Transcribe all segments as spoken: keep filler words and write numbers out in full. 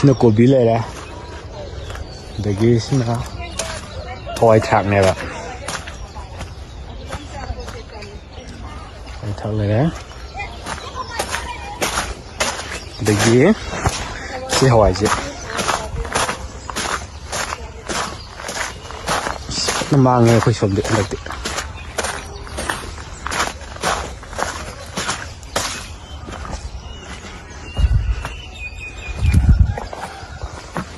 ꯁꯤꯅ ꯀꯣꯕꯤ ꯂꯩꯔꯦ, ꯑꯗꯒꯤ ꯁꯤꯅ ꯍꯋꯥꯏ ꯊ꯭ꯔꯥꯛꯅꯦꯕ꯫ ꯍꯋꯥꯏ ꯊ꯭ꯔꯥꯛ ꯂꯩꯔꯦ, ꯑꯗꯒꯤ ꯁꯤ ꯍꯋꯥꯏꯁꯦ ꯐꯖꯅ ꯃꯥꯡꯉꯦ ꯑꯩꯈꯣꯏ ꯁꯣꯝꯗ ꯍꯟꯗꯛꯇꯤ꯫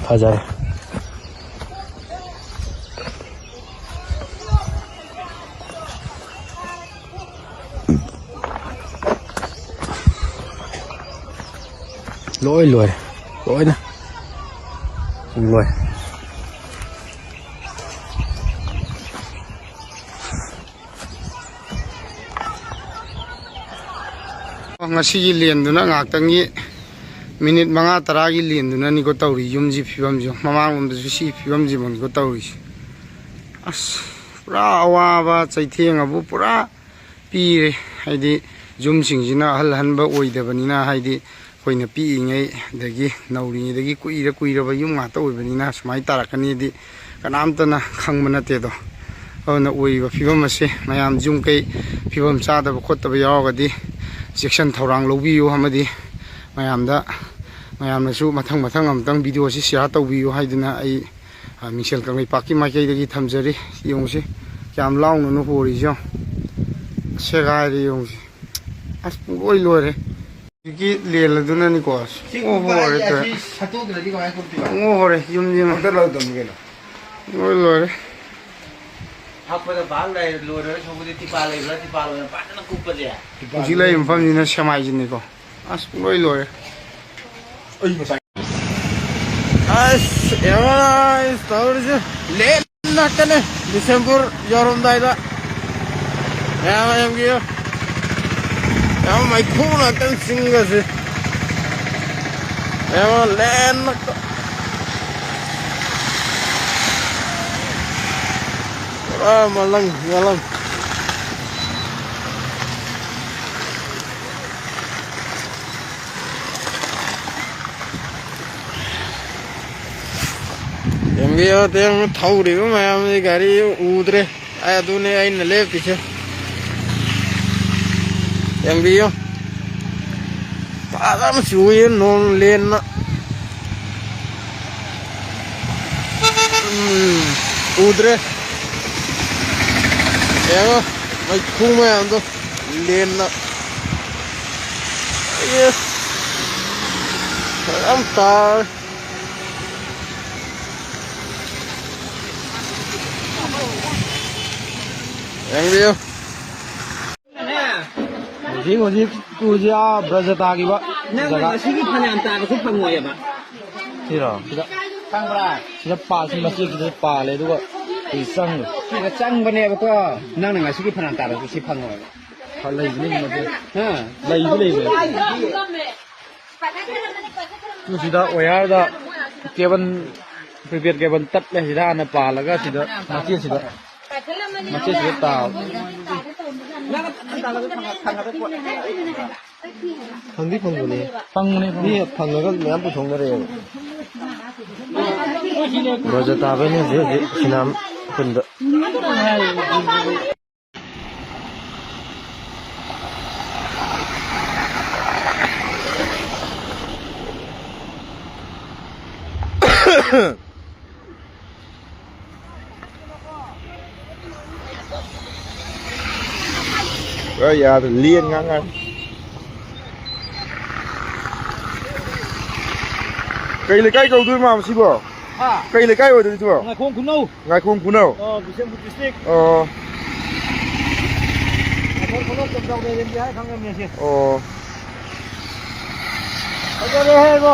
ꯐꯖꯔꯦ꯫ ꯂꯣꯏ ꯂꯣꯏꯔꯦ꯫ ꯂꯣꯏꯅ ꯂꯣꯏ꯫ ꯉꯁꯤꯒꯤ ꯂꯦꯟꯗꯨꯅ ꯉꯥꯏꯍꯥꯛꯇꯪꯒꯤ ꯃꯤꯅꯤꯠ ꯃꯉꯥ ꯇꯔꯥꯒꯤ ꯂꯦꯟꯗꯨꯅꯅꯤꯀꯣ ꯇꯧꯔꯤ ꯌꯨꯝꯁꯤ ꯐꯤꯕꯝꯁꯤ꯫ ꯃꯃꯥꯡꯂꯣꯝꯗꯁꯨ ꯁꯤ ꯐꯤꯕꯝꯁꯤꯃꯅꯤꯀꯣ ꯇꯧꯔꯤꯁꯦ꯫ ꯑꯁ, ꯄꯨꯔꯥ ꯑꯋꯥꯕ ꯆꯩꯊꯦꯡ ꯑꯕꯨ ꯄꯨꯔꯥ ꯄꯤꯔꯦ꯫ ꯍꯥꯏꯗꯤ ꯌꯨꯝꯁꯤꯡꯁꯤꯅ ꯑꯍꯜ ꯑꯍꯟꯕ ꯑꯣꯏꯗꯕꯅꯤꯅ, ꯍꯥꯏꯗꯤ ꯑꯩꯈꯣꯏꯅ ꯄꯤꯛꯏꯉꯩ ꯑꯗꯒꯤ ꯅꯧꯔꯤꯉꯩꯗꯒꯤ ꯀꯨꯏꯔ ꯀꯨꯏꯔꯕ ꯌꯨꯝ ꯉꯥꯛꯇ ꯑꯣꯏꯕꯅꯤꯅ ꯁꯨꯃꯥꯏꯅ ꯇꯥꯔꯛꯀꯅꯤꯗꯤ ꯀꯅꯥꯝꯇꯅ ꯈꯪꯕ ꯅꯠꯇꯦꯗꯣ꯫ ꯑꯗꯨꯅ ꯑꯣꯏꯔꯤꯕ ꯐꯤꯕꯝ ꯑꯁꯦ ꯃꯌꯥꯝ ꯌꯨꯝ ꯀꯩ ꯐꯤꯕꯝ ꯆꯥꯗꯕ ꯈꯣꯠꯇꯕ ꯌꯥꯎꯔꯒꯗꯤ ꯆꯦꯛꯁꯤꯟ ꯊꯧꯔꯥꯡ ꯂꯧꯕꯤꯌꯨ, ꯑꯃꯗꯤ ꯃꯌꯥꯝꯗ, ꯃꯌꯥꯝꯅꯁꯨ ꯃꯊꯪ ꯃꯊꯪ ꯑꯃꯨꯛꯇꯪ ꯚꯤꯗꯤꯑꯣꯁꯤ ꯁꯤꯌꯥꯔ ꯇꯧꯕꯤꯌꯨ ꯍꯥꯏꯗꯨꯅ ꯑꯩ, ꯑ, ꯃꯤꯡꯁꯦꯜ ꯀꯪꯂꯩꯄꯥꯛꯀꯤ ꯃꯥꯏꯀꯩꯗꯒꯤ ꯊꯝꯖꯔꯤ꯫ ꯌꯦꯡꯉꯨꯁꯤ, ꯀꯌꯥꯝ ꯂꯥꯎꯅꯅꯣ ꯍꯣꯔꯤꯁꯦ ꯌꯦꯡꯉꯨ꯫ ꯁꯦꯒꯥꯏꯔꯦ ꯌꯦꯡꯉꯨꯁꯤ꯫ ꯑꯁ, ꯄꯨꯡꯂꯣꯏ ꯂꯣꯏꯔꯦ꯫ ꯍꯧꯖꯤꯛꯀꯤ ꯂꯦꯟ ꯑꯗꯨꯅꯅꯤꯀꯣ꯫ ꯁꯤ ꯄꯨꯡꯍꯣ ꯀꯨꯞꯄ ꯍꯣꯔꯦ ꯍꯥꯏꯁꯦ ꯇꯧꯔꯦ꯫ ꯑꯁꯤ ꯁꯠꯇꯣꯛꯇ꯭ꯔꯗꯤ ꯀꯃꯥꯏꯅ ꯀꯨꯞꯇꯣꯏꯕ? ꯄꯨꯡꯍꯣ ꯍꯣꯔꯦ, ꯌꯨꯝꯁꯤꯃ꯫ ꯑꯝꯇ ꯂꯧꯗꯕꯅꯤ ꯀꯩꯅꯣ꯫ ꯂꯣꯏ ꯂꯣꯏꯔꯦ꯫ ꯍꯥꯞꯄꯗ ꯄꯥꯛ ꯂꯩ-, ꯂꯣꯏꯔꯣꯏ ꯁꯣꯝꯒꯤꯗꯤ ꯇꯤꯄꯥ ꯂꯩꯕ꯭ꯔꯥ? ꯇꯤꯄꯥ ꯂꯣꯏꯅ ꯐꯖꯅ ꯀꯨꯞꯄꯁꯦ꯫ ꯍꯧꯖꯤꯛ ꯂꯩꯔꯤꯕ ꯃꯐꯝꯁꯤꯅ ꯁꯦꯃꯥꯏꯁꯤꯅꯤꯀꯣ꯫ ꯑꯁ, ꯄꯨꯡꯂꯣꯏ ꯂꯣꯏꯔꯦ꯫ ꯑꯩ ꯉꯁꯥꯏ ꯑꯁ, ꯌꯦꯡꯉꯣ, ꯑꯁ, ꯇꯧꯔꯤꯁꯦ꯫ ꯂꯦꯟ ꯉꯥꯛꯇꯅꯦ ꯕꯤꯁꯦꯝꯄꯨꯔ ꯌꯧꯔꯝꯗꯥꯏꯗ꯫ ꯃꯌꯥꯝ, ꯃꯌꯥꯝꯒꯤ ꯌꯥꯝ ꯃꯩꯈꯨ ꯉꯥꯛꯇꯅꯤ ꯆꯤꯡꯒꯁꯦ꯫ ꯌꯦꯡꯉꯣ, ꯂꯦꯟ ꯉꯥꯛꯇ꯫ ꯄꯨꯔꯥ ꯃꯂꯪ, ꯃꯂꯪ꯫ ꯌꯦꯡꯕꯤꯌꯨ, ꯌꯦꯡꯕꯤꯌꯨ, ꯊꯧꯔꯤꯕ ꯃꯌꯥꯝꯁꯤ ꯒꯥꯔꯤ ꯎꯗ꯭ꯔꯦ꯫ ꯑꯩ ꯑꯗꯨꯅꯦ ꯑꯩꯅ ꯂꯦꯞꯄꯤꯁꯦ꯫ ꯌꯦꯡꯕꯤꯌꯨ꯫ ꯐꯖꯅ ꯆꯨꯏꯌꯦ ꯅꯣꯡ ꯂꯦꯟꯅ꯫ ꯎꯝ, ꯎꯗ꯭ꯔꯦ꯫ ꯌꯦꯡꯉꯣ, ꯃꯩꯈꯨ ꯃꯌꯥꯝꯗꯣ ꯂꯦꯟꯅ꯫ ꯑꯦꯁ, ꯐꯖꯅ ꯇꯥꯔꯦ꯫ ꯌꯦꯡꯕꯤꯌꯨ꯫ ꯍꯧꯖꯤꯛ ꯍꯧꯖꯤꯛ ꯇꯨꯁꯦ ꯑꯥ ꯕ꯭ꯔꯖ ꯇꯥꯈꯤꯕ ꯅꯪꯅ ꯖꯒꯥ꯫ ꯉꯁꯤꯒꯤ ꯐꯅꯌꯥꯝ ꯇꯥꯔꯁꯨ ꯐꯪꯉꯣꯏꯑꯕ꯫ ꯁꯤꯔꯣ? ꯁꯤꯗ ꯈꯪꯕ꯭ꯔꯥ? ꯁꯤꯗ ꯄꯥꯜ-, ꯁꯤ ꯃꯆꯦꯠꯁꯤꯗ ꯄꯥꯜꯂꯦ, ꯑꯗꯨꯒ ꯁꯤ ꯆꯪꯉꯦ꯫ ꯁꯤꯗ ꯆꯪꯕꯅꯦꯕꯀꯣ꯫ ꯅꯪꯅ ꯉꯁꯤꯒꯤ ꯐꯅꯌꯥꯝ ꯇꯥꯔꯁꯨ ꯁꯤ ꯐꯪꯉꯣꯏꯕ꯫ ꯂꯩꯕꯅꯤ ꯃꯆꯦꯠ꯫ ꯍꯥ? ꯂꯩꯗꯤ ꯂꯩꯕꯅꯦ꯫ ꯇꯨ ꯁꯤꯗ ꯋꯥꯌꯔꯗ ꯀꯦꯕꯜ, ꯄ꯭ꯔꯤꯄꯦꯗ ꯀꯦꯕꯜ ꯇꯠꯂꯦ꯫ ꯁꯤꯗ ꯍꯥꯟꯅ ꯄꯥꯜꯂꯒ ꯁꯤꯗ ꯃꯆꯦꯠꯁꯤꯗ, ꯃꯆꯦꯠꯁꯤꯗ ꯇꯥꯕ꯫ ꯐꯪꯗꯤ ꯐꯪꯕꯅꯦ꯫ ꯐꯪꯕꯅꯦ, ꯃꯤ ꯐꯪꯕꯅꯦ꯫ ꯐꯪꯉꯒ ꯃꯌꯥꯝ ꯄꯨꯊꯣꯛꯅꯔꯛꯑꯦꯕ꯫ ꯕ꯭ꯔꯖ ꯇꯥꯕꯩꯅꯦ ꯍꯧꯖꯤꯛ, ꯍꯧꯖꯤꯛ ꯁꯤꯅꯥꯝ ꯈꯨꯟꯗ꯫ ꯑ, ꯌꯥꯗ꯭ꯔꯦ, ꯂꯦꯟ ꯉꯥꯡ ꯉꯥꯡ꯫ ꯀꯩ ꯂꯩꯀꯥꯏ ꯀꯧꯗꯣꯏ ꯃꯥꯃ ꯁꯤꯕꯣ? ꯍꯥ? ꯀꯩ ꯂꯩꯀꯥꯏ ꯑꯣꯏꯗꯣꯏꯅꯣ ꯁꯤꯕꯣ? ꯉꯥꯏꯈꯣꯡ ꯈꯨꯅꯧ꯫ ꯉꯥꯏꯈꯣꯡ ꯈꯨꯅꯧ? ꯑꯣ, ꯕꯤꯁꯦꯝꯄꯨꯔ district꯫ ꯑꯣ꯫ ꯉꯥꯏꯈꯣꯡ ꯈꯨꯅꯧ ꯀꯝꯗꯧꯅ ꯂꯩꯔꯦ ꯍꯥꯏ ꯈꯪꯉꯝꯃꯦ ꯁꯤ꯫ ꯑꯣ꯫ ꯐꯖꯔꯦꯍꯦ ꯏꯕꯣ꯫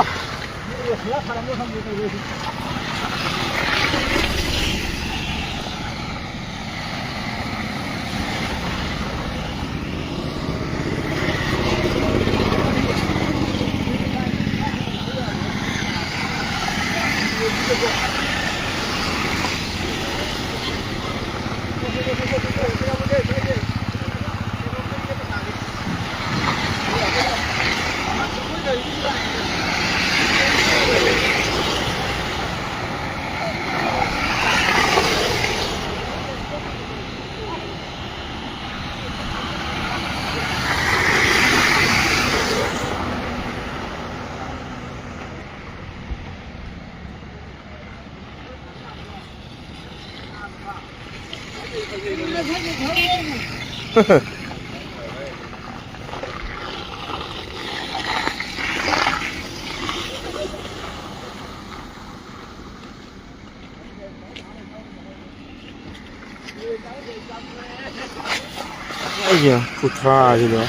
ꯑꯩꯒꯤ ꯀꯨꯟꯊ꯭ꯔꯥꯁꯤꯗ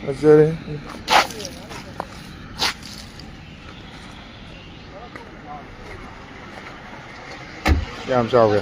ꯐꯖꯔꯦ꯫ ꯀꯌꯥꯝ ꯆꯥꯎꯒꯦ?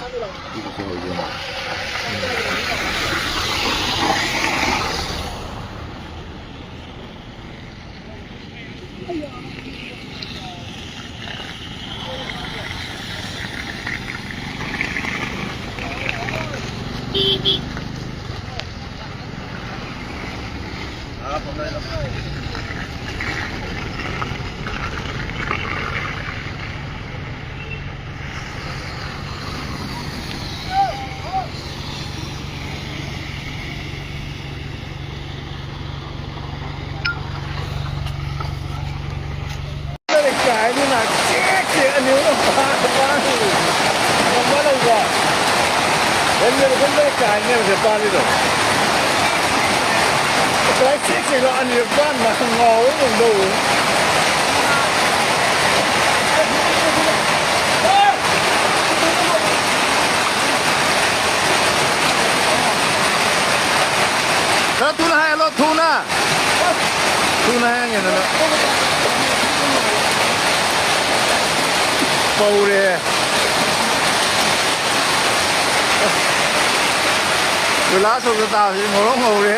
ꯀꯥꯏꯗꯅ ꯆꯦꯛ ꯆꯦꯛ ꯑꯅꯤ ꯑꯍꯨꯝ ꯐꯥ-, ꯐꯥꯈꯤ꯫ ꯉꯝꯕ ꯂꯩꯕ꯫ ꯂꯝꯖꯦꯜ ꯀꯨꯝꯕꯩ ꯀꯥꯏꯅꯦꯕꯁꯦ ꯄꯥꯜꯂꯤꯗꯣ꯫ ꯉꯁꯥꯏ ꯆꯦꯛ ꯆꯦꯛꯂꯣ ꯑꯅꯤꯔꯛ ꯄꯥꯟꯕ ꯉꯥꯎꯕ ꯉꯝꯗꯧꯕ꯫ ꯈꯔ ꯊꯨꯅ ꯍꯥꯏꯍꯜꯂꯣ, ꯊꯨꯅ꯫ ꯊꯨꯅ ꯍꯥꯏꯍꯟꯒꯦꯗꯅ꯫ ꯄꯧꯔꯦ꯫ ꯀꯣꯏꯂꯥꯁ ꯁꯣꯛꯇ ꯇꯥꯕꯁꯤ ꯉꯧꯔꯣꯛ ꯉꯧꯔꯦ꯫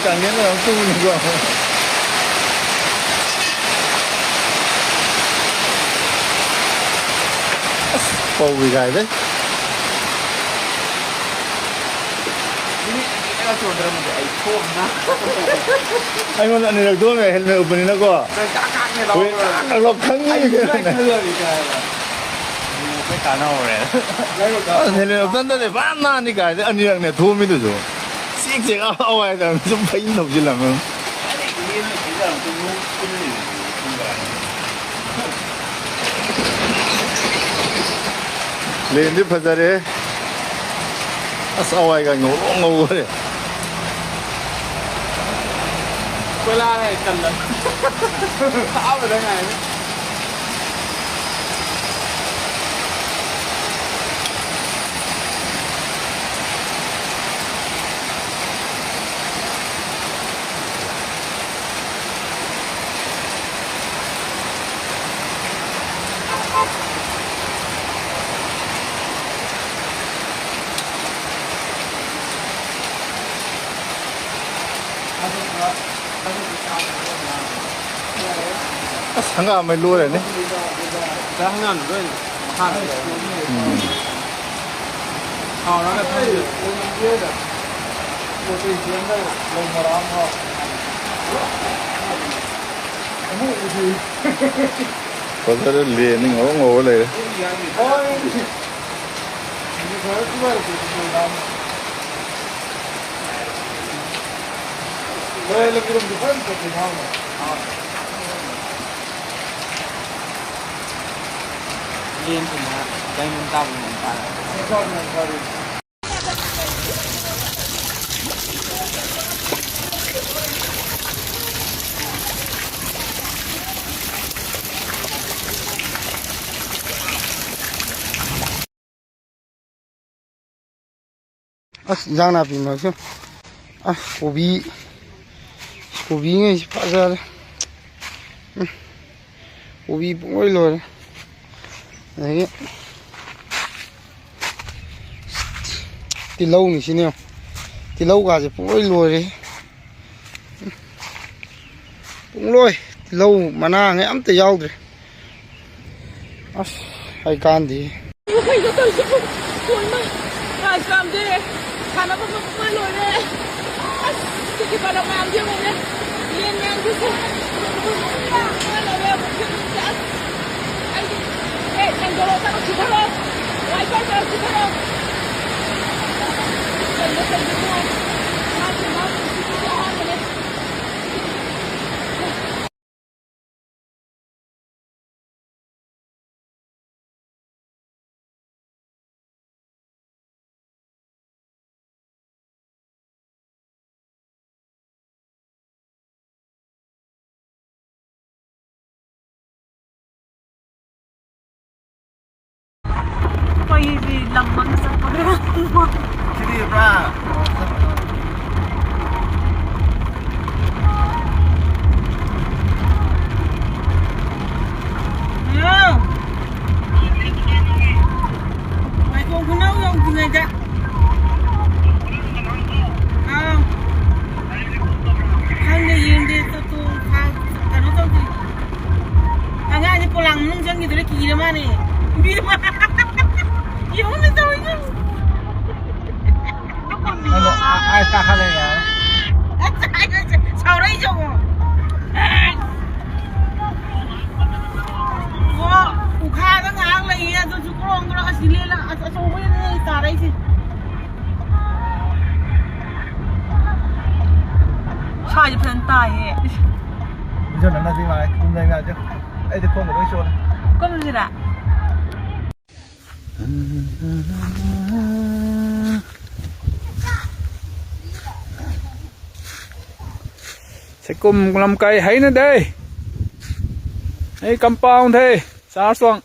ꯀꯥꯡꯈꯟ ꯃꯌꯥꯝ ꯇꯨꯕꯅꯤꯀꯣ꯫ ꯀꯧꯏ ꯀꯥꯏꯗꯩ꯫ ꯑꯩꯉꯣꯟꯗ ꯑꯅꯤꯔꯛ ꯊꯣꯛꯑꯝꯃꯦ, helmet ꯎꯞꯄꯅꯤꯅꯀꯣ꯫ ꯍꯣꯏ, ꯂꯥꯛ ꯂꯥꯛ ꯂꯥꯛ ꯈꯪꯉꯤꯅꯦ ꯀꯩꯅꯣꯅꯦ꯫ ꯑꯁ, helmet ꯎꯞꯇꯟꯗꯗꯤ ꯐꯖꯅ ꯅꯥꯟꯅꯤ ꯀꯥꯏꯗꯩ, ꯑꯅꯤꯔꯛꯅꯦ ꯊꯣꯛꯑꯝꯃꯤꯗꯨꯁꯨ꯫ ꯆꯦꯛ ꯆꯦꯛ ꯑꯋꯥꯏꯗ ꯁꯨꯝ ꯐꯩꯅ ꯊꯧꯖꯤꯜꯂꯝꯃꯦ꯫ ꯂꯦꯟꯗꯤ ꯐꯖꯔꯦ꯫ ꯑꯁ, ꯑꯋꯥꯏꯒ ꯉꯧꯔꯣꯛ ꯉꯧꯔꯦ꯫ ꯀꯣꯏꯂꯥ ꯍꯦꯛ ꯀꯜꯂ꯫ ꯊꯥꯕꯗ ꯉꯥꯏꯔꯦ꯫ ꯑꯁ, ꯍꯪꯒꯥꯝ ꯃꯩ ꯂꯣꯏꯔꯅꯤ꯫ ꯍꯪꯒꯥꯝ ꯂꯣꯏꯔꯅꯤ꯫ ꯃꯈꯥꯗ ꯂꯩꯔꯅꯤ꯫ ꯎꯝ꯫ ꯍꯥꯎꯔꯒ ꯊꯝꯕꯤꯌꯨ꯫ ꯐꯖꯅ ꯂꯦꯟꯅꯤ ꯉꯧꯔꯣꯛ ꯉꯧꯔ ꯂꯩꯔꯦ꯫ ꯂꯦꯟꯗꯨꯅ ꯗꯥꯏꯃꯟ ꯇꯥꯕ ꯃꯑꯣꯡ ꯇꯥꯔꯦ꯫ ꯑꯁ, ꯏꯟꯖꯥꯡ ꯅꯥꯄꯤ ꯃꯔꯛꯁꯨ꯫ ꯑꯁ, ꯀꯣꯕꯤ, ꯀꯣꯕꯤꯉꯩꯁꯤ ꯐꯖꯔꯦ꯫ ꯎꯝ꯫ ꯀꯣꯕꯤ ꯄꯨꯡꯂꯣꯏ ꯂꯣꯏꯔꯦ꯫ ꯑꯗꯒꯤ ꯇꯤꯜꯍꯧꯅꯤ ꯁꯤꯅꯦ꯫ ꯇꯤꯜꯍꯧꯒꯥꯁꯦ ꯄꯨꯡꯂꯣꯏ ꯂꯣꯏꯔꯦ꯫ ꯄꯨꯡꯂꯣꯏ꯫ ꯇꯤꯜꯍꯧ ꯃꯅꯥꯉꯩ ꯑꯝꯇ ꯌꯥꯎꯗ꯭ꯔꯦ꯫ ꯑꯁ, ꯑꯩ ꯀꯥꯟꯗꯦ꯫ ꯀꯩꯅꯣ ꯇꯧꯔꯤꯁꯤꯕꯨ? ꯀꯣꯏꯃ, ꯀꯥꯏ ꯄꯥꯝꯗꯦ꯫ ꯁꯥꯟꯅꯕ ꯈꯣꯠꯄ ꯂꯣꯏꯔꯦ꯫ ꯑꯁ, ꯁꯤꯒꯤ ꯕꯂꯞ ꯃꯌꯥꯝꯁꯦ ꯌꯦꯡꯉꯨꯅꯦ꯫ ꯌꯦꯟ ꯃꯌꯥꯝꯁꯤꯁꯨ꯫ ꯂꯣꯏꯔꯦ꯫ ꯑꯁ, ꯑꯩꯗꯤ, ꯑꯦ, ꯁꯦꯡꯗꯣꯛꯑꯣ, ꯆꯠꯂꯣ, ꯁꯤꯊꯔꯣ꯫ ꯋꯥꯏ ꯐꯥꯏ ꯇꯧꯔ ꯁꯤꯊꯔꯣ꯫ ꯀꯩꯅꯣ ꯇꯧꯔꯤꯁꯤꯕꯨ? ꯃꯥꯁꯨ, ꯃꯥꯁꯨ ꯁꯤꯒꯤꯁꯦ ꯑꯍꯥꯟꯕꯅꯦ꯫ ꯑꯩꯈꯣꯏꯒꯤ ꯂꯝ ꯑꯃ ꯆꯠꯄꯗ ꯁꯤꯗꯤ ꯄꯨꯔꯥ ꯍꯜꯂꯣ꯫ ꯃꯥꯏꯀꯣꯡ ꯈꯨꯅꯧ ꯌꯧꯗ꯭ꯔꯤꯉꯩꯗ꯫ ꯑꯥ꯫ ꯈꯪꯗꯦ, ꯌꯦꯡꯗꯦ, ꯆꯠꯇꯣ-, ꯀꯩꯅꯣ ꯇꯧꯗꯦ꯫ ꯑꯉꯥꯡꯁꯦ ꯄꯣꯂꯥꯡ ꯃꯅꯨꯡ ꯆꯪꯈꯤꯗꯣꯔꯦ, ꯀꯤꯔ ꯃꯥꯅꯦ꯫ ꯏꯕꯦꯝꯃ꯫ ꯌꯦꯡꯉꯨꯅꯦ ꯇꯧꯔꯤꯁꯦ꯫ ꯑꯗꯣ, ꯑ-, ꯑꯥꯏꯁ ꯀꯥꯈꯠꯂꯛꯑꯦ꯫ ꯑꯁ, ꯁꯥꯎꯔꯛꯏꯁꯦ ꯌꯦꯡꯉꯣ꯫ ꯑꯣ, ꯎꯈꯥꯗ ꯉꯥꯏꯍꯥꯛ ꯂꯩꯌꯦ, ꯑꯗꯨꯁꯨ ꯀ꯭ꯔꯣꯡ ꯀ꯭ꯔꯣꯡ ꯑꯁꯤ ꯂꯦꯜꯂ-, ꯑꯁ, ꯑꯆꯧꯕ ꯂꯦꯜꯂꯦ ꯇꯥꯔꯛꯏꯁꯦ꯫ ꯁ꯭ꯋꯥꯏꯁꯦ ꯐꯖꯅ ꯇꯥꯏꯌꯦ꯫ ꯏꯆꯟ ꯅꯪꯗꯤ ꯃꯥꯜꯂꯦ, ꯀꯨꯝꯗ ꯉꯥꯏꯗꯦ꯫ ꯑꯩꯗꯤ ꯈꯣꯡꯒ ꯂꯣꯏ ꯆꯣꯠꯂꯦ꯫ ꯀꯨꯝꯁꯤꯔꯥ? ꯁꯦꯀꯨꯝ ꯂꯝꯀꯥꯏ ꯍꯩꯅꯗꯦ꯫ ꯑꯩ ꯀꯝꯄꯥꯎꯟ ꯍꯩ ꯆꯥꯔ ꯆꯣꯡ꯫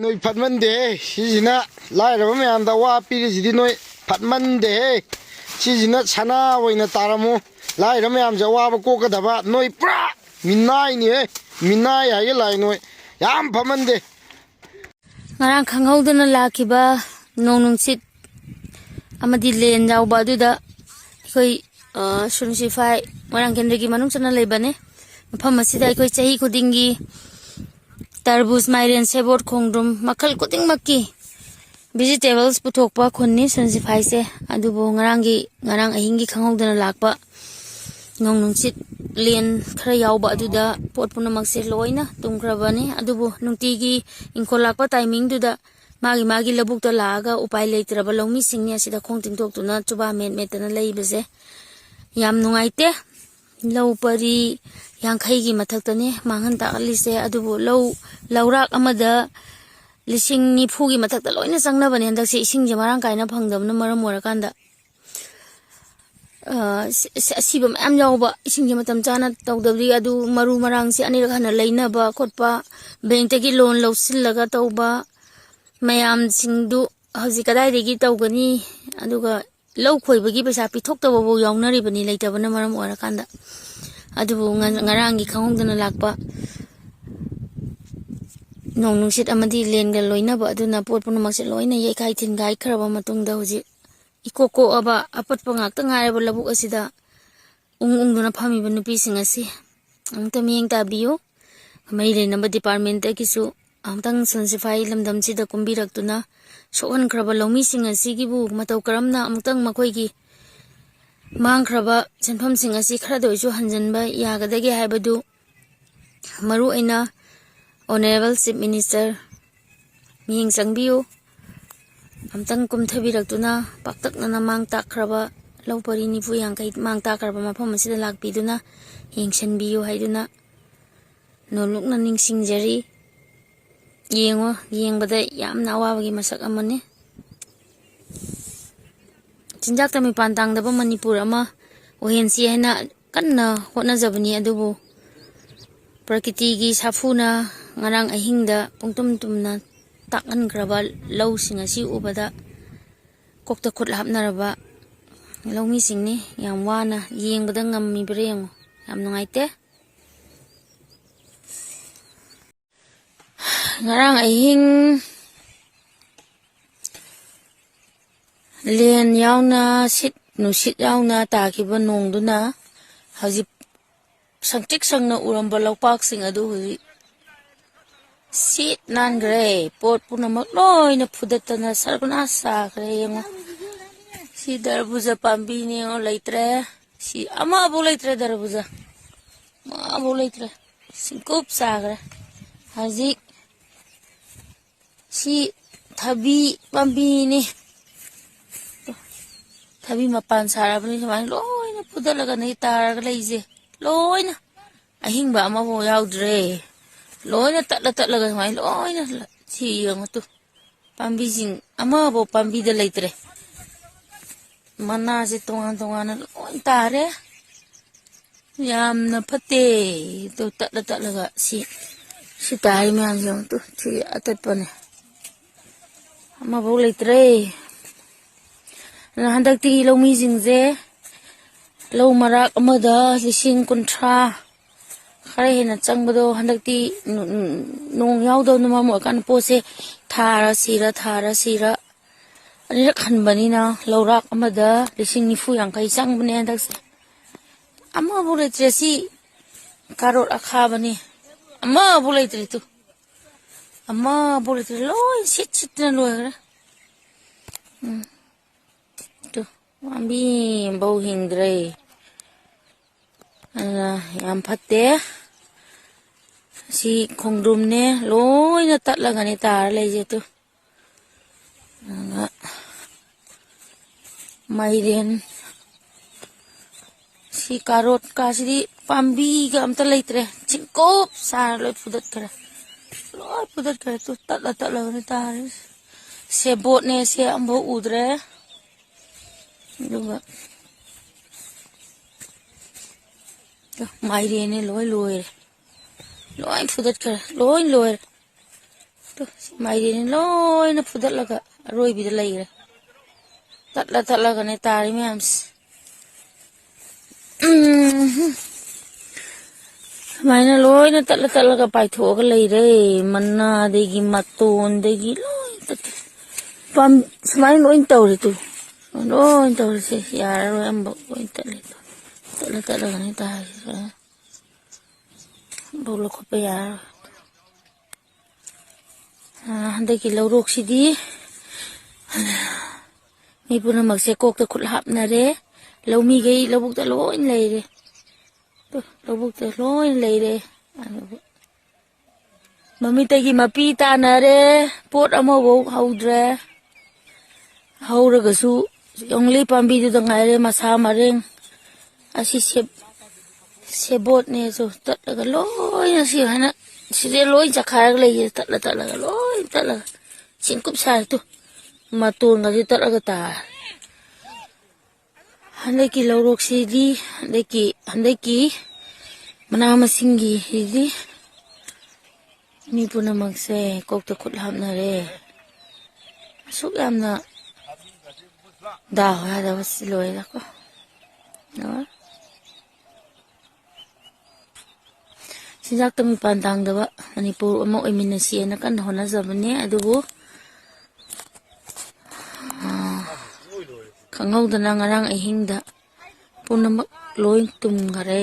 ꯅꯣꯏ ꯐꯠꯃꯟꯗꯦꯍꯦ꯫ ꯁꯤꯁꯤꯅ ꯂꯥꯏꯔꯕ ꯃꯌꯥꯝꯗ ꯑꯋꯥ ꯄꯤꯔꯤꯁꯤꯗꯤ ꯅꯣꯏ ꯐꯠꯃꯟꯗꯦꯍꯦ꯫ ꯁꯤꯁꯤꯅ ꯁꯅꯥ ꯑꯣꯏꯅ ꯇꯥꯔꯝꯃꯨ꯫ ꯂꯥꯏꯔ ꯃꯌꯥꯝꯁꯦ ꯑꯋꯥꯕ ꯀꯣꯛꯀꯗꯕ꯫ ꯅꯣꯏ ꯄꯨꯔꯥ ꯃꯤꯅꯥꯏꯅꯤꯍꯦ꯫ ꯃꯤꯅꯥꯏ ꯍꯥꯏꯒꯦ ꯂꯥꯏ ꯅꯣꯏ꯫ ꯌꯥꯝ ꯐꯃꯟꯗꯦ꯫ ꯉꯔꯥꯡ ꯈꯪꯍꯧꯗꯅ ꯂꯥꯛꯈꯤꯕ ꯅꯣꯡ ꯅꯨꯡꯁꯤꯠ ꯑꯃꯗꯤ ꯂꯦꯟ ꯌꯥꯎꯕ ꯑꯗꯨꯗ ꯑꯩꯈꯣꯏ, ꯑ, ꯁꯨꯟꯁꯤꯐꯥꯏ ꯃꯣꯏꯔꯥꯡ ꯀꯦꯟꯗ꯭ꯔꯒꯤ ꯃꯅꯨꯡ ꯆꯟꯅ ꯂꯩꯕꯅꯦ꯫ ꯃꯐꯝ ꯑꯁꯤꯗ ꯑꯩꯈꯣꯏ ꯆꯍꯤ ꯈꯨꯗꯤꯡꯒꯤ ꯇꯔꯕꯨꯖ, ꯃꯥꯏꯔꯦꯟ, ꯁꯦꯕꯣꯠ, ꯈꯣꯡꯗ꯭ꯔꯨꯝ ꯃꯈꯜ ꯈꯨꯗꯤꯡꯃꯛꯀꯤ vegetables ꯄꯨꯊꯣꯛꯄ ꯈꯨꯟꯅꯤ ꯁꯨꯟꯁꯤꯐꯥꯏꯁꯦ꯫ ꯑꯗꯨꯕꯨ ꯉꯔꯥꯡꯒꯤ, ꯉꯔꯥꯡ ꯑꯍꯤꯡꯒꯤ ꯈꯪꯍꯧꯗꯅ ꯂꯥꯛꯄ ꯅꯣꯡ ꯅꯨꯡꯁꯤꯠ ꯂꯦꯟ ꯈꯔ ꯌꯥꯎꯕ ꯑꯗꯨꯗ ꯄꯣꯠ ꯄꯨꯝꯅꯃꯛꯁꯦ ꯂꯣꯏꯅ ꯇꯨꯝꯈ꯭ꯔꯕꯅꯤ꯫ ꯑꯗꯨꯕꯨ ꯅꯨꯡꯇꯤꯒꯤ ꯏꯪꯈꯣꯜ ꯂꯥꯛꯄ timingꯗꯨꯗ ꯃꯥꯒꯤ ꯃꯥꯒꯤ ꯂꯧꯕꯨꯛꯇ ꯂꯥꯛꯑꯒ ꯎꯄꯥꯏ ꯂꯩꯇ꯭ꯔꯕ ꯂꯧꯃꯤꯁꯤꯡꯅꯤ ꯑꯁꯤꯗ ꯈꯣꯡ ꯇꯤꯡꯊꯣꯛꯇꯨꯅ ꯆꯨꯕꯥ ꯃꯦꯠ ꯃꯦꯠꯇꯅ ꯂꯩꯕꯁꯦ꯫ ꯌꯥꯝ ꯅꯨꯡꯉꯥꯏꯇꯦ꯫ ꯂꯧ ꯄꯔꯤ ꯌꯥꯡꯈꯩꯒꯤ ꯃꯊꯛꯇꯅꯤ ꯃꯥꯡꯍꯟ ꯇꯥꯛꯍꯜꯂꯤꯁꯦ꯫ ꯑꯗꯨꯕꯨ ꯂꯧ, ꯂꯧꯔꯥꯛ ꯑꯃꯗ ꯂꯤꯁꯤꯡ ꯅꯤꯐꯨꯒꯤ ꯃꯊꯛꯇ ꯂꯣꯏꯅ ꯆꯪꯅꯕꯅꯦ ꯍꯟꯗꯛꯁꯦ, ꯏꯁꯤꯡꯁꯦ ꯃꯔꯥꯡ ꯀꯥꯏꯅ ꯐꯪꯗꯕꯅ ꯃꯔꯝ ꯑꯣꯏꯔꯀꯥꯟꯗ꯫ ꯑ, ꯁꯤ-, ꯁꯤ-, ꯑꯁꯤꯕ ꯃꯌꯥꯝ ꯌꯥꯎꯕ, ꯏꯁꯤꯡꯁꯦ ꯃꯇꯝ ꯆꯥꯅ ꯇꯧꯗꯕꯗꯒꯤ꯫ ꯑꯗꯨ ꯃꯔꯨ ꯃꯔꯥꯡꯁꯦ ꯑꯅꯤꯔꯛ ꯍꯟꯅ ꯂꯩꯅꯕ ꯈꯣꯠꯄ, bankꯇꯒꯤ loan ꯂꯧꯁꯤꯜꯂꯒ ꯇꯧꯕ ꯃꯌꯥꯝꯁꯤꯡꯗꯨ ꯍꯧꯖꯤꯛ ꯀꯗꯥꯏꯗꯒꯤ ꯇꯧꯒꯅꯤ? ꯑꯗꯨꯒ ꯂꯧ ꯈꯣꯏꯕꯒꯤ ꯄꯩꯁꯥ ꯄꯤꯊꯣꯛꯇꯕꯐꯥꯎ ꯌꯥꯎꯅꯔꯤꯕꯅꯤ, ꯂꯩꯇꯕꯅ ꯃꯔꯝ ꯑꯣꯏꯔꯀꯥꯟꯗ꯫ ꯑꯗꯨꯕꯨ ꯉ-, ꯉꯔꯥꯡꯒꯤ ꯈꯪꯍꯧꯗꯅ ꯂꯥꯛꯄ ꯅꯣꯡ ꯅꯨꯡꯁꯤꯠ ꯑꯃꯗꯤ ꯂꯦꯟꯒ ꯂꯣꯏꯅꯕ ꯑꯗꯨꯅ ꯄꯣꯠ ꯄꯨꯝꯅꯃꯛꯁꯦ ꯂꯣꯏꯅ ꯌꯩꯈꯥꯏ ꯊꯤꯟꯒꯥꯏꯈ꯭ꯔꯕ ꯃꯇꯨꯡꯗ ꯍꯧꯖꯤꯛ ꯏꯀꯣꯛ ꯀꯣꯛꯑꯕ ꯑꯄꯠꯄ ꯉꯥꯛꯇ ꯉꯥꯏꯔꯕ ꯂꯧꯕꯨꯛ ꯑꯁꯤꯗ ꯎꯪ ꯎꯪꯗꯨꯅ ꯐꯝꯃꯤꯕ ꯅꯨꯄꯤꯁꯤꯡ ꯑꯁꯤ ꯑꯃꯨꯛꯇ ꯃꯤꯠꯌꯦꯡ ꯇꯥꯕꯤꯌꯨ꯫ ꯃꯔꯤ ꯂꯩꯅꯕ departmentꯇꯒꯤꯁꯨ ꯑꯃꯨꯛꯇꯪ ꯁꯨꯟꯁꯤꯐꯥꯏ ꯂꯝꯗꯝꯁꯤꯗ ꯀꯨꯝꯕꯤꯔꯛꯇꯨꯅ ꯁꯣꯛꯍꯟꯈ꯭ꯔꯕ ꯂꯧꯃꯤꯁꯤꯡ ꯑꯁꯤꯒꯤꯕꯨ ꯃꯇꯧ ꯀꯔꯝꯅ ꯑꯃꯨꯛꯇꯪ ꯃꯈꯣꯏꯒꯤ ꯃꯥꯡꯈ꯭ꯔꯕ ꯁꯦꯟꯐꯝꯁꯤꯡ ꯑꯁꯤ ꯈꯔꯗ ꯑꯣꯏꯁꯨ ꯍꯟꯖꯤꯟꯕ ꯌꯥꯒꯗꯒꯦ ꯍꯥꯏꯕꯗꯨ ꯃꯔꯨ ꯑꯣꯏꯅ Honourable Chief Minister ꯃꯤꯠꯌꯦꯡ ꯆꯪꯕꯤꯌꯨ꯫ ꯑꯝꯇꯪ ꯀꯨꯝꯊꯕꯤꯔꯛꯇꯨꯅ ꯄꯥꯛꯇꯛꯅꯅ ꯃꯥꯡ ꯇꯥꯛꯈ꯭ꯔꯕ ꯂꯧ ꯄꯔꯤ ꯅꯤꯐꯨ ꯌꯥꯡꯈꯩ ꯃꯥꯡ ꯇꯥꯛꯈ꯭ꯔꯕ ꯃꯐꯝ ꯑꯁꯤꯗ ꯂꯥꯛꯄꯤꯗꯨꯅ ꯌꯦꯡꯁꯤꯟꯕꯤꯌꯨ ꯍꯥꯏꯗꯨꯅ ꯅꯣꯜꯂꯨꯛꯅ ꯅꯤꯡꯁꯤꯡꯖꯔꯤ꯫ ꯌꯦꯡꯉꯣ, ꯌꯦꯡꯕꯗ ꯌꯥꯝꯅ ꯑꯋꯥꯕꯒꯤ ꯃꯁꯛ ꯑꯃꯅꯤ꯫ ꯆꯤꯟꯖꯥꯛꯇ ꯃꯤꯄꯥꯟ ꯇꯥꯡꯗꯕ ꯃꯅꯤꯄꯨꯔ ꯑꯃ ꯑꯣꯏꯍꯟꯁꯤ ꯍꯥꯏꯅ ꯀꯟꯅ ꯍꯣꯠꯅꯖꯕꯅꯤ꯫ ꯑꯗꯨꯕꯨ ꯄ꯭ꯔꯀꯤꯇꯤꯒꯤ ꯁꯥꯐꯨꯅ ꯉꯔꯥꯡ ꯑꯍꯤꯡꯗ ꯄꯨꯡꯇꯨꯝ ꯇꯨꯝꯅ ꯇꯥꯛꯍꯟꯈ꯭ꯔꯕ ꯂꯧꯁꯤꯡ ꯑꯁꯤ ꯎꯕꯗ ꯀꯣꯛꯇ ꯈꯨꯠ ꯍꯥꯞꯅꯔꯕ ꯂꯧꯃꯤꯁꯤꯡꯅꯤ ꯌꯥꯝ ꯋꯥꯅ ꯌꯦꯡꯕꯗ ꯉꯝꯃꯤꯕ꯭ꯔꯥ ꯌꯦꯡꯉꯣ꯫ ꯌꯥꯝ ꯅꯨꯡꯉꯥꯏꯇꯦ꯫ ꯉꯔꯥꯡ ꯑꯍꯤꯡ ꯂꯦꯟ ꯌꯥꯎꯅ, ꯁꯤꯠ ꯅꯨꯡꯁꯤꯠ ꯌꯥꯎꯅ ꯇꯥꯈꯤꯕ ꯅꯣꯡꯗꯨꯅ ꯍꯧꯖꯤꯛ ꯁꯪꯇ꯭ꯔꯤꯛ ꯁꯪꯅ ꯎꯔꯝꯕ ꯂꯧꯄꯥꯛꯁꯤꯡ ꯑꯗꯨ ꯍꯧꯖꯤꯛ ꯁꯤꯠ ꯅꯥꯟꯈ꯭ꯔꯦ꯫ ꯄꯣꯠ ꯄꯨꯝꯅꯃꯛ ꯂꯣꯏꯅ ꯐꯨꯗꯠꯇꯅ ꯁꯔꯕꯅꯥꯁ ꯆꯥꯈ꯭ꯔꯦ꯫ ꯌꯦꯡꯉꯣ, ꯁꯤ ꯗꯔꯕꯨꯖ ꯄꯥꯝꯕꯤꯅꯦ, ꯌꯦꯡꯉꯣ, ꯂꯩꯇ꯭ꯔꯦ꯫ ꯁꯤ ꯑꯃꯐꯥꯎ ꯂꯩꯇ꯭ꯔꯦ, ꯗꯔꯕꯨꯖ ꯑꯃꯐꯥꯎ ꯂꯩꯇ꯭ꯔꯦ꯫ ꯁꯤꯡꯀꯨꯞ ꯆꯥꯈ꯭ꯔꯦ꯫ ꯍꯧꯖꯤꯛ ꯁꯤ ꯊꯕꯤ ꯄꯥꯝꯕꯤꯅꯤ꯫ ꯊꯕꯤ ꯃꯄꯥꯟ ꯁꯥꯔꯕꯅꯤ꯫ ꯁꯨꯃꯥꯏꯅ ꯂꯣꯏꯅ ꯐꯨꯗꯠꯂꯒꯅꯤ ꯇꯥꯔꯒ ꯂꯩꯁꯦ꯫ ꯂꯣꯏꯅ ꯑꯍꯤꯡꯕ ꯑꯃꯐꯥꯎ ꯌꯥꯎꯗ꯭ꯔꯦ꯫ ꯂꯣꯏꯅ ꯇꯠꯂ ꯇꯠꯂꯒ ꯁꯨꯃꯥꯏꯅ ꯂꯣꯏꯅ ꯁꯤ ꯌꯦꯡꯉꯨ ꯇꯨ꯫ ꯄꯥꯝꯕꯤꯁꯤꯡ ꯑꯃꯐꯥꯎ ꯄꯥꯝꯕꯤꯗ ꯂꯩꯇ꯭ꯔꯦ꯫ ꯃꯅꯥꯁꯦ ꯇꯣꯉꯥꯟ ꯇꯣꯉꯥꯟꯅ ꯂꯣꯏ ꯇꯥꯔꯦ꯫ ꯌꯥꯝꯅ ꯐꯠꯇꯦ꯫ ꯇꯨ ꯇꯠꯂ ꯇꯠꯂꯒ ꯁꯤ, ꯁꯤ ꯇꯥꯔꯤ ꯃꯌꯥꯝꯁꯦ ꯌꯦꯡꯉꯨ ꯇꯨ꯫ ꯁꯤ ꯑꯇꯠꯄꯅꯦ꯫ ꯑꯃꯐꯥꯎ ꯂꯩꯇ꯭ꯔꯦ꯫ ꯑꯗꯨꯅ ꯍꯟꯗꯛꯇꯤ ꯂꯧꯃꯤꯁꯤꯡꯁꯦ ꯂꯧ ꯃꯔꯥꯛ ꯑꯃꯗ ꯂꯤꯁꯤꯡ ꯀꯨꯟꯊ꯭ꯔꯥ ꯈꯔ ꯍꯦꯟꯅ ꯆꯪꯕꯗꯣ ꯍꯟꯗꯛꯇꯤ ꯅꯣꯡ ꯌꯥꯎꯗꯕꯅ ꯃꯔꯝ ꯑꯣꯏꯔꯀꯥꯟꯗ ꯄꯣꯠꯁꯦ ꯊꯥꯔ ꯁꯤꯔ, ꯊꯥꯔ ꯁꯤꯔ ꯑꯅꯤꯔꯛ ꯍꯟꯕꯅꯤꯅ ꯂꯧꯔꯥꯛ ꯑꯃꯗ ꯂꯤꯁꯤꯡ ꯅꯤꯐꯨ ꯌꯥꯡꯈꯩ ꯆꯪꯕꯅꯦ ꯍꯟꯗꯛꯁꯦ꯫ ꯑꯃꯐꯥꯎ ꯂꯩꯇ꯭ꯔꯦ꯫ ꯁꯤ ꯀꯥꯔꯣꯠ ꯑꯈꯥꯕꯅꯤ꯫ ꯑꯃꯐꯥꯎ ꯂꯩꯇ꯭ꯔꯦ ꯇꯨ꯫ ꯑꯃꯐꯥꯎ ꯂꯩꯇ꯭ꯔꯦ꯫ ꯂꯣꯏ ꯁꯤꯠ ꯁꯤꯠꯇꯅ ꯂꯣꯏꯈ꯭ꯔꯦ꯫ ꯎꯝ꯫ ꯇꯨ, ꯄꯥꯝꯕꯤ ꯑꯃꯐꯥꯎ ꯍꯤꯡꯗ꯭ꯔꯦ꯫ ꯑꯗꯨꯅ ꯌꯥꯝ ꯐꯠꯇꯦ꯫ ꯁꯤ ꯈꯣꯡꯗ꯭ꯔꯨꯝꯅꯦ, ꯂꯣꯏꯅ ꯇꯠꯂꯒꯅꯦ ꯇꯥꯔ ꯂꯩꯁꯦ ꯇꯨ꯫ ꯑꯗꯨꯒ ꯃꯥꯏꯔꯦꯟ, ꯁꯤ ꯀꯥꯔꯣꯠ ꯀꯥꯁꯤꯗꯤ ꯄꯥꯝꯕꯤꯒ ꯑꯝꯇ ꯂꯩꯇ꯭ꯔꯦ꯫ ꯆꯤꯡꯀꯨꯞ ꯁꯥꯔ ꯂꯣꯏ ꯐꯨꯗꯠꯈ꯭ꯔꯦ꯫ ꯂꯣꯏ ꯐꯨꯗꯠꯈ꯭ꯔꯦ꯫ ꯇꯨ ꯇꯠꯂ ꯇꯠꯂꯒꯅꯦ ꯇꯥꯔꯤꯁꯦ꯫ ꯁꯦꯕꯣꯠꯅꯦ, ꯁꯦ ꯑꯝꯐꯥꯎ ꯎꯗ꯭ꯔꯦ꯫ ꯑꯗꯨꯒ ꯃꯥꯏꯔꯦꯟꯅꯦ, ꯂꯣꯏ ꯂꯣꯏꯔꯦ꯫ ꯂꯣꯏ ꯐꯨꯗꯠꯈ꯭ꯔꯦ꯫ ꯂꯣꯏ ꯂꯣꯏꯔꯦ꯫ ꯇꯨ, ꯁꯤ ꯃꯥꯏꯔꯦꯟꯅꯦ, ꯂꯣꯏꯅ ꯐꯨꯗꯠꯂꯒ ꯑꯔꯣꯏꯕꯤꯗ ꯂꯩꯈ꯭ꯔꯦ꯫ ꯇꯠꯂ ꯇꯠꯂꯒꯅꯦ ꯇꯥꯔꯤ ꯃꯌꯥꯝꯁꯦ꯫ ꯎꯝ꯫ ꯁꯨꯃꯥꯏꯅ ꯂꯣꯏꯅ ꯇꯠꯂ ꯇꯠꯂꯒ ꯄꯥꯏꯊꯣꯛꯑꯒ ꯂꯩꯔꯦ꯫ ꯃꯅꯥꯗꯒꯤ ꯃꯇꯣꯟꯗꯒꯤ ꯂꯣꯏ ꯇꯠꯂꯦ꯫ ꯄꯥꯝ-, ꯁꯨꯃꯥꯏꯅ ꯂꯣꯏ ꯇꯧꯔꯦ ꯇꯨ꯫ ꯂꯣꯏ ꯇꯧꯔꯤꯁꯦ ꯌꯥꯔꯔꯣꯏ, ꯑꯃꯐꯥꯎ ꯂꯣꯏ ꯇꯠꯂꯦ ꯇꯨ꯫ ꯇꯠꯂ ꯇꯠꯂꯒꯅꯦ ꯇꯥꯔꯤꯁꯦ꯫ ꯁꯨꯃꯥꯏꯅ ꯑꯃꯐꯥꯎ ꯂꯧꯈꯠꯄ ꯌꯥꯔꯔꯣꯏ꯫ ꯑ, ꯍꯟꯗꯛꯀꯤ ꯂꯧꯔꯣꯛꯁꯤꯗꯤ ꯃꯤ ꯄꯨꯝꯅꯃꯛꯁꯦ ꯀꯣꯛꯇ ꯈꯨꯠ ꯍꯥꯞꯅꯔꯦ꯫ ꯂꯧꯃꯤꯈꯩ ꯂꯧꯕꯨꯛꯇ ꯂꯣꯏ ꯂꯩꯔꯦ꯫ ꯇꯨ, ꯂꯧꯕꯨꯛꯇ ꯂꯣꯏ ꯂꯩꯔꯦ꯫ ꯑꯗꯨꯕꯨ ꯃꯃꯤꯠꯇꯒꯤ ꯃꯄꯤ ꯇꯥꯅꯔꯦ꯫ ꯄꯣꯠ ꯑꯃꯐꯥꯎ ꯍꯧꯗ꯭ꯔꯦ꯫ ꯍꯧꯔꯒꯁꯨ only ꯄꯥꯝꯕꯤꯗꯨꯗ ꯉꯥꯏꯔꯦ ꯃꯁꯥ ꯃꯔꯦꯡ꯫ ꯑꯁꯤ ꯁꯦꯞ-, ꯁꯦꯕꯣꯠꯅꯦꯁꯨ ꯇꯠꯂꯒ ꯂꯣꯏꯅ ꯁꯤ ꯍꯥꯏꯅ ꯁꯤꯗ ꯂꯣꯏ ꯆꯈꯥꯏꯔꯒ ꯂꯩꯌꯦ꯫ ꯇꯠꯂ ꯇꯠꯂꯒ ꯂꯣꯏ ꯇꯠꯂꯒ ꯆꯤꯡꯀꯨꯞ ꯁꯥꯔꯦ ꯇꯨ꯫ ꯃꯇꯣꯟꯒꯁꯦ ꯇꯠꯂꯒ ꯇꯥꯔꯦ꯫ ꯍꯟꯗꯛꯀꯤ ꯂꯧꯔꯣꯛꯁꯤꯗꯤ, ꯍꯟꯗꯛꯀꯤ, ꯍꯟꯗꯛꯀꯤ ꯃꯅꯥ ꯃꯁꯤꯡꯒꯤꯁꯤꯗꯤ ꯃꯤ ꯄꯨꯝꯅꯃꯛꯁꯦ ꯀꯣꯛꯇ ꯈꯨꯠ ꯍꯥꯞꯅꯔꯦ꯫ ꯑꯁꯨꯛ ꯌꯥꯝꯅ ꯗꯥꯎ ꯌꯥꯗꯕꯁꯤ ꯂꯣꯏꯔꯦꯀꯣ꯫ ꯂꯣꯏꯔꯦ꯫ ꯆꯤꯟꯖꯥꯛꯇ ꯃꯤꯄꯥꯟ ꯇꯥꯡꯗꯕ ꯃꯅꯤꯄꯨꯔ ꯑꯃ ꯑꯣꯏꯃꯤꯟꯅꯁꯤꯑꯅ ꯀꯟꯅ ꯍꯣꯠꯅꯖꯕꯅꯦ꯫ ꯑꯗꯨꯕꯨ, ꯑꯥ, ꯈꯪꯍꯧꯗꯅ ꯉꯔꯥꯡ ꯑꯍꯤꯡꯗ ꯄꯨꯝꯅꯃꯛ ꯂꯣꯏ ꯇꯨꯝꯈꯔꯦ꯫